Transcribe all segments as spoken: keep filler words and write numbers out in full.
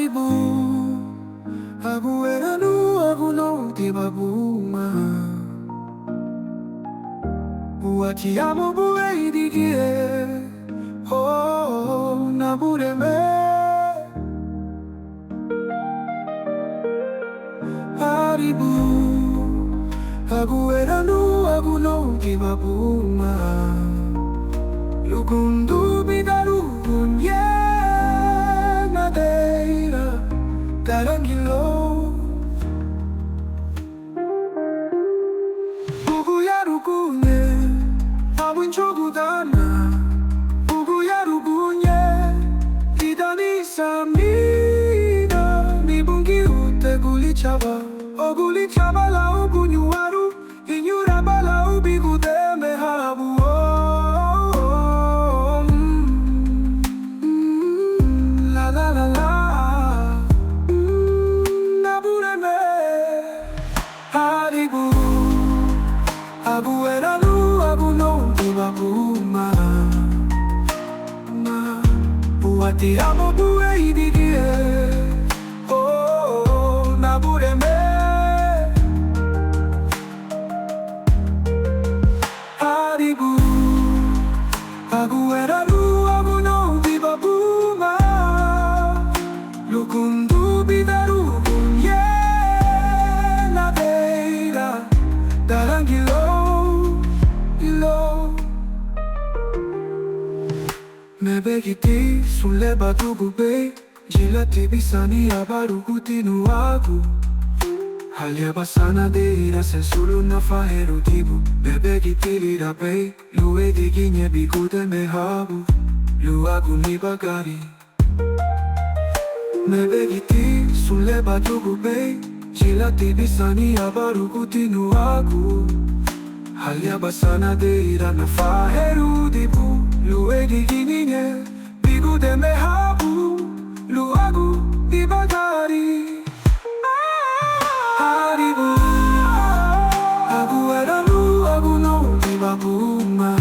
Aribu, aguweranúagun noudinba buma, úati amu buéidigie, o Nabureme. Aribu, aguweranúagun noudinba buma, lugundun bidaruguñe nadeira darangilaü. Buguyaruguñe, abuinchugudana, buguyaruguñe, lidan nisamina, ni Bungiute gulichaba, o gulichaba lau buñuwaru, iñuraba lau bigudeme habu, o, mm, mm, la, la, la, la, mm, Nabureme. Aribu, aguweranúagun noudinba buma, ma, úati amu buéidigie, o Nabureme. Aribu, aguweranúagun noudinba buma, lugundun bidaruguñe nadeira darangilaü, laü. Mebegiti sun le badugubei, jila tibi sani abaruguti nuagu, ha liabin san nadeira sensu lun nafaherudibu. Mebegiti lirabei, luéidigiñe bigudeme habu, luagu nibagari. Mebegiti sun le badugubei, jila tibi sani abaruguti nuagu, ha liabin san nadeira nafaherudibu, luéidigiñe bigudeme habu, luagu nibagari. Aribu, aguweranúagun noudinba buma,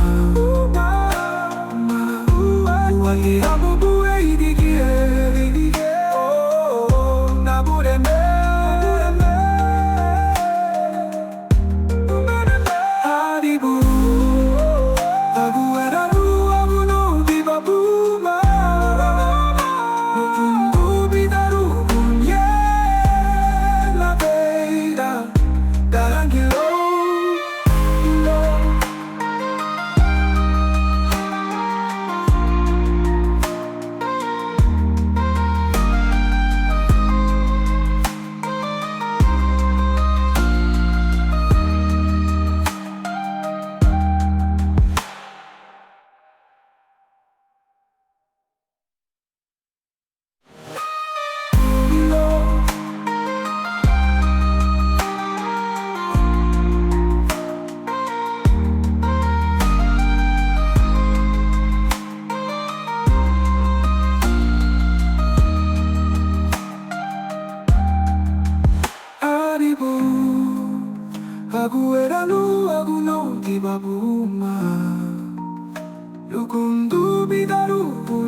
úati amu buéidigie, o Nabureme. Aribu, aguweranúagun noudinba buma, lugundun bidaruguñe nadeira darangilaü, laü. Aribu, aguweranúagun noudinba buma, lugundun bidaruguñe